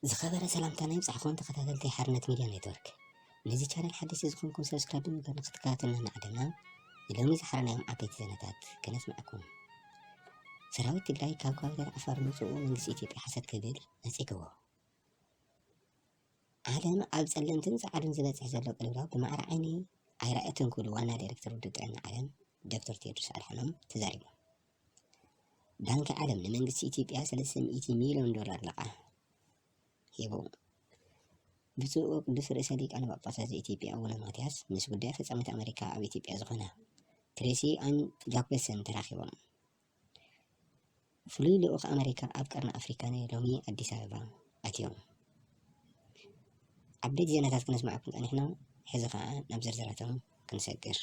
ዝኸበረ ሰላምታና ይብጻሕኩም ተኸታተልቲ ሓርነት ሚድያ ኔትወርክ። ነዚ ቻነል ሓደስቲ ዝኾንኩም ሰብስክራይብ ብምግባር ንክትከታተሉና እናዓደምና፣ ንሎሚ ዝሓረናዮም ዓበይቲ ዜናታት ከነስምዐኩም። ሰራዊት ትግራይ ካብ ከባቢታት ዓፋር ምውፅኡ መንግስቲ ኢትዮጵያ ሓሰት ክብል ነፂግዎ። ዓለም ኣብ ጸለምትን ጸዓዱን ዝበጽሕ ዘሎ ቅልውላው ብማዕረ ዓይኒ ኣይረኣየትን ክብሉ ዋና ዳይሬክተር ውድብ ጥዕና ዓለም ዶክተር ቴድሮስ ኣድሓኖም ተዛሪቦም። ባንኪ ዓለም ንመንግስቲ ኢትዮጵያ ሰለስተ ሚእቲ ሚልዮን ዶላር ልቓሕ ሂቡ። ብፁዕ ወቅዱስ ርእሰ ሊቃነ ጳጳሳት ዘኢትዮጵያ ኣቡነ ማትያስ ምስ ጉዳይ ፈጻሚት ኣመሪካ ኣብ ኢትዮጵያ ዝኾና ትሬሲ ኣን ጃኮብሰን ተራኺቦም። ፍሉይ ልኡኽ ኣመሪካ ኣብ ቀርኒ ኣፍሪካ ናይ ሎሚ ኣዲስ ኣበባ ኣትዮም። ዓበይቲ ዜናታት ክነስማዕኩም ጸኒሕና፣ ሕዚ ኸዓ ናብ ዝርዝራቶም ክንሰግር።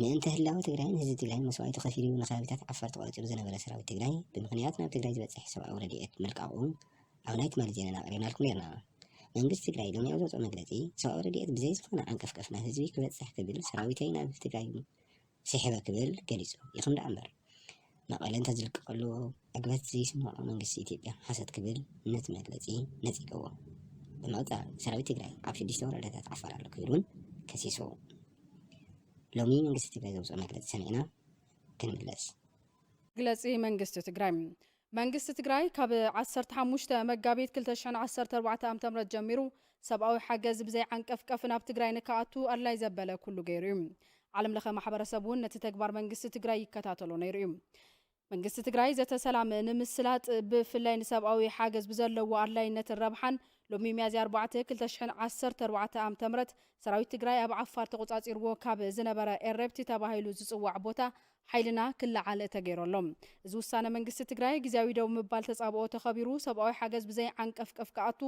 ምእንተ ህላወ ትግራይን ህዝቢ ትግራይን መስዋእቲ ከፊሉ ንከባቢታት ዓፋር ተቆጻጺሩ ዝነበረ ሰራዊት ትግራይ ብምኽንያት ናብ ትግራይ ዝበጽሕ ሰብኣዊ ረድኤት ምልቃቑ ኣብ ናይ ትማሊ ዜናና ኣቕሪብናልኩም ነርና። መንግስቲ ትግራይ ሎሚ ኣብ ዘውፅኦ መግለፂ ሰብኣዊ ረድኤት ብዘይ ዝኾነ ዓንቀፍቀፍ ናብ ህዝቢ ክበፅሕ ክብል ሰራዊተይ ናብ ትግራይ ስሕበ ክብል ገሊፁ። ይኹን ደኣ እምበር መቐለ እንተዝልቀቐሉ ዕግበት ዘይስምዖ መንግስቲ ኢትዮጵያ ሓሰት ክብል ነቲ መግለፂ ነፂግዎ። ብምቕፃል ሰራዊት ትግራይ ኣብ ሽዱሽተ ወረዳታት ዓፋር ኣሎ ክብል እውን ከሲሱ። ሎሚ መንግስቲ ትግራይ ዘውፅኦ መግለፂ ሰሚዕና ክንምለስ። መግለፂ መንግስቲ ትግራይ። መንግስቲ ትግራይ ካብ ዓሰርተ ሓሙሽተ መጋቢት ክልተ ሽሕን ዓሰርተ ኣርባዕተ ዓም ጀሚሩ ሰብኣዊ ሓገዝ ብዘይ ዓንቀፍቀፍ ናብ ትግራይ ንክኣቱ ኣድላይ ዘበለ ኩሉ ገይሩ እዩ። ዓለም ለኸ ማሕበረሰብ እውን ነቲ ተግባር መንግስቲ ትግራይ ይከታተሎ ነይሩ እዩ። መንግስቲ ትግራይ ዘተ ሰላም ንምስላጥ ብፍላይ ንሰብኣዊ ሓገዝ ብዘለዎ ኣድላይነትን ረብሓን ሎሚ ሚያዝያ ኣርባዕተ ክልተ ሽሕን ዓሰርተ ኣርባዕተ ዓም ሰራዊት ትግራይ ኣብ ዓፋር ተቆጻጺርዎ ካብ ዝነበረ ኤረብቲ ተባሂሉ ዝጽዋዕ ቦታ ሓይልና ክለዓል ተገይሩ ኣሎ። እዚ ውሳነ መንግስቲ ትግራይ ግዝያዊ ደው ምባል ተጻብኦ ተኸቢሩ ሰብኣዊ ሓገዝ ብዘይ ዓንቀፍቀፍ ክኣቱ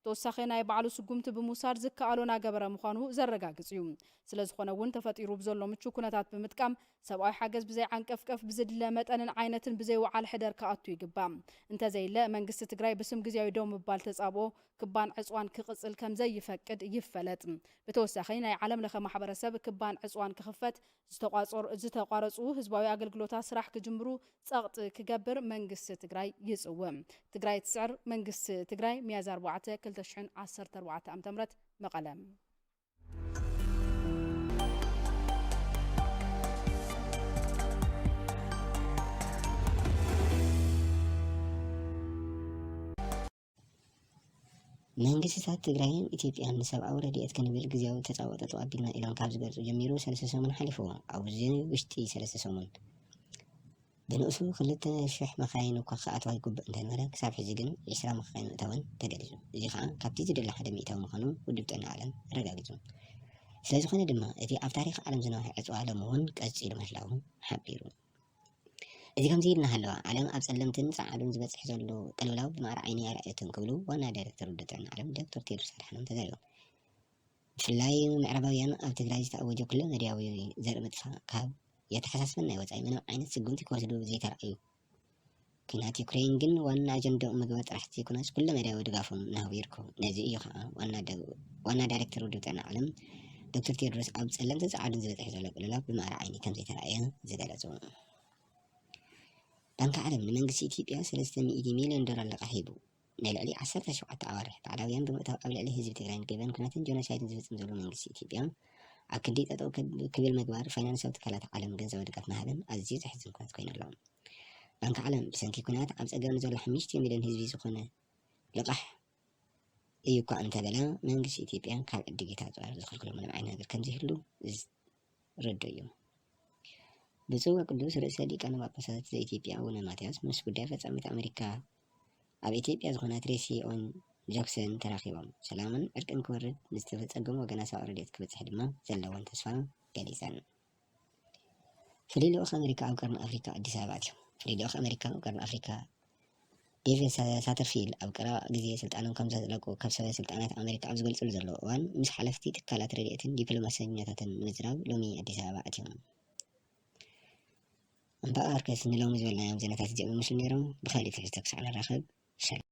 ተወሳኺ ናይ ባዕሉ ስጉምቲ ብምውሳድ ዝከኣሎ ናገበረ ምዃኑ ዘረጋግጽ እዩ። ስለ ዝኾነ እውን ተፈጢሩ ብዘሎ ምቹ ኩነታት ብምጥቃም ሰብኣዊ ሓገዝ ብዘይ ዓንቀፍቀፍ ብዝድለ መጠንን ዓይነትን ብዘይ ወዓል ሕደር ክኣቱ ይግባእ። እንተዘይለ መንግስቲ ትግራይ ብስም ግዝያዊ ደው ምባል ተጻብኦ ክባን ዕጽዋን ክቕጽል ከም ዘይፈቅድ ይፈለጥ። ብተወሳኺ ናይ ዓለም ለኸ ማሕበረሰብ ክባን ዕጽዋን ክኽፈት ዝተቋጸሩ ዝተቋረጹ ህዝባዊ ኣገልግሎታት ስራሕ ክጅምሩ ጸቕጢ ክገብር መንግስቲ ትግራይ ይጽውዕ። ትግራይ ትስዕር፣ መንግስቲ ትግራይ፣ ሚያዝያ ኣርባዕተ ክልተ ሽሕን ዓሰርተ ኣርባዕተ ዓም መቐለ። መንግስታት ትግራይን ኢትዮጵያን ንሰብኣዊ ረድኤት ክንብል ግዝያዊ ተጻብኦ ጠጠው ኣቢልና ኢሎም ካብ ዝገልጹ ጀሚሩ ሰለስተ ሰሙን ሓሊፍዎ። ኣብዚ ውሽጢ ሰለስተ ሰሙን ብንኡሱ ክልተ ሽሕ መኻይን እኳ ክኣትዋ ይግብእ እንተነበረ፣ ክሳብ ሕዚ ግን ዒስራ መኻይን ምእታወን ተገሊጹ። እዚ ኸኣ ካብቲ ዝድለ ሓደ ሚእታዊ ምዃኑ ውድብ ጥዕና ዓለም ኣረጋጊጹ። ስለዝኾነ ድማ እቲ ኣብ ታሪኽ ዓለም ዝነውሐ ዕጽዋ ሎሚ እውን ቀጺሉ ምህላዉ ሓቢሩ። እዚ ከምዚ ኢልና ሃለዋ፣ ዓለም ኣብ ጸለምትን ጸዓዱን ዝበጽሕ ዘሎ ቅልውላው ብማዕረ ዓይኒ ኣይረኣየትን ክብሉ ዋና ዳይሬክተር ውድብ ጥዕና ዓለም ዶክተር ቴድሮስ ኣድሓኖም ተዛሪቦም። ብፍላይ ምዕራባውያን ኣብ ትግራይ ዝተኣወጀ ኩለ መድያዊ ዘርኢ ምጥፋእ ካብ የተሓሳስበን ናይ ወጻኢ ምንም ዓይነት ስጉምቲ ክወስዱ ዘይተራእዩ። ኲናት ዩክሬን ግን ዋና ኣጀንዳኡ ምግባር ጥራሕ ዘይኮነስ ኩለ መድያዊ ድጋፎም እናሃቡ ይርከቡ። ነዚ እዩ ከዓ ዋና ደ-፣ ዋና ዳይሬክተር ውድብ ጥዕና ዓለም ዶክተር ቴድሮስ ኣብ ጸለምትን ጸዓዱን ዝበጽሕ ዘሎ ቅልውላው ብማዕረ ዓይኒ ከም ዘይተራእየ ዝገለጹ። ባንኪ ዓለም ንመንግስቲ ኢትዮጵያ ሰለስተ ሚእቲ ሚልዮን ዶላር ልቓሕ ሂቡ። ንልዕሊ ዓሰርተ ሸውዓተ ኣዋርሕ ባዕዳውያን ብምእታው ኣብ ልዕሊ ህዝቢ ትግራይን ገበን ኲናትን ጀኖሳይድን ዝፍጽም ዘሎ መንግስቲ ኢትዮጵያ ኣብ ክንዲ ጠጠው ክብ-፣ ክብል ምግባር ፋይናንሳዊ ትካላት ዓለም ገንዘባዊ ድጋፍ ምሃበን ኣዝዩ ዘሕዝን ኩነት ኮይኑ ኣሎ። ባንኪ ዓለም ብሰንኪ ኲናት ኣብ ጸገም ንዘሎ ሓሙሽተ ሚልዮን ህዝቢ ዝኾነ ልቓሕ እዩ እኳ እንተበለ መንግስቲ ኢትዮጵያ ካብ ዕድጊት ኣጽዋር ዝኽልክሎ ምንም ዓይነት ነገር ከም ዘይህሉ ዝ-፣ ርዱእ እዩ። ብፁዕ ወቅዱስ ርእሰ ሊቃነ ጳጳሳት ዘኢትዮጵያ ኣቡነ ማትያስ ምስ ጉዳይ ፈጻሚት ኣመሪካ ኣብ ኢትዮጵያ ዝኾና ትሬሲ ኦን ጃክሰን ተራኺቦም ሰላምን ዕርቅን ክወርድ ንዝተጸገሙ ወገናት ሰብኣዊ ረድኤት ክበጽሕ ድማ ዘለወን ተስፋ ገሊጸን። ፍሉይ ልኡኽ ኣመሪካ ኣብ ቀርኒ ኣፍሪካ ኣዲስ ኣበባ ኣትዮም። ፍሉይ ልኡኽ ኣመሪካ ኣብ ቀርኒ ኣፍሪካ ዴቪድ ሳ-፣ ሳተርፊልድ ኣብ ቀረባ ግዜ ስልጣኖም ከም ዘለቁ ካብ ሰበ ስልጣናት ኣመሪካ ኣብ ዝገልጽሉ ዘለዉ እዋን ምስ ሓለፍቲ ትካላት ረድኤትን ዲፕሎማሰኛታትን ንምዝራብ ሎሚ ኣዲስ ኣበባ ኣትዮም። እምበኣርከስ ንሎሚ ዝበልናዮም ዜናታት እዚኦም ይመስሉ ነይሮም። ብኻሊእ ትሕዝቶ ክሳዕ ንራኸብ ሰላም።